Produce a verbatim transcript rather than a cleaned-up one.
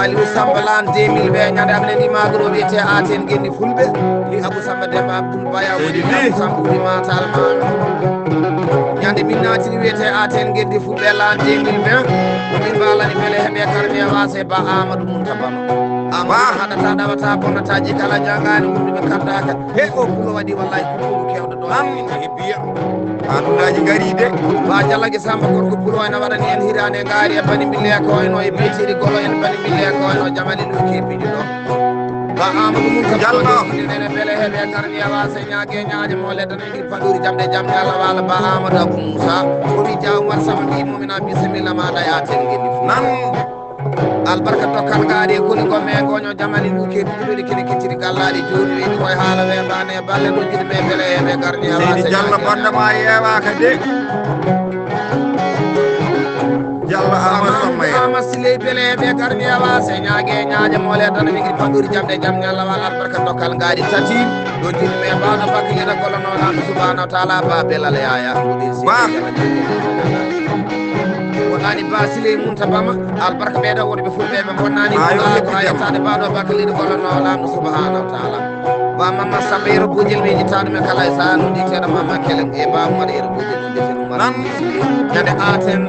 Aliou Samba Lan deux mille vingt, ñande am nani magro wiyete Aten Gendi Fulɓe. Li Abou Samba Demba Abdoul Baya woni Abu Samba woni Matal ma. Ñande min naatiri wiyete Aten Gendi Fulɓe Lan deux mille vingt. Min mbalani bele heɓe karmi e wase ba Amadou Munta Bama. Amadou haɗata ɗawata bonata ji kala jangani wurduɓe kardaka. He o pulo waɗi wallahi kulɗuɗu kewɗo ɗo. An e biya. Adullaji gari de. Ba Jalla Samba gorko pulo ene waɗani en hirande ngaari e bani bille ko eno e bitiri golo en bani bille ko eno jamali luki biɗi ɗo. Ba Amadou Moussa Jallo. Nene bele heɓe karni awa se ñaage ñaaje mo ledda ne ngir faɗuri jamde jamde Allah wala ba Amadou Abou Moussa. Ko mi jaw mar sama mi mo mina bisimilla ma da ya ten ngel. Nan. Albarka dokkal ngaari e koli gome e goño jamali luki biɗi ɗo kene kittiri gallaɗi joni wi koy hala we bane balle no jiɗi me bele heɓe karni awa se Jallo ñaage. Banda ma yewa ka de. Jallo Amadou Samma ya. Ama Siley bele ɓe garni awa se ñaage ñaaje mole tan mi gir fanduri jamde jam ñalla wal albarka dokkal ngaari tati. Ɗo jiɗi me baɗo bakkilina kolono nan subhanahu wa ta'ala ba belal yaya. Ba. Wonani ba Siley mun tabama albarka ɓe ɗo wonɓe fulɓe ɓe bonnani. Ayo, ba yettade baɗo bakkilina kolono nan subhanahu wa ta'ala. Ba Mama Samba yero bujel ɓe jittaɗo men kala e sanu diteɗo Mama Kelem e ba Umar yero bujel ɓe jittaɗo Umar. Nan. Kade aten.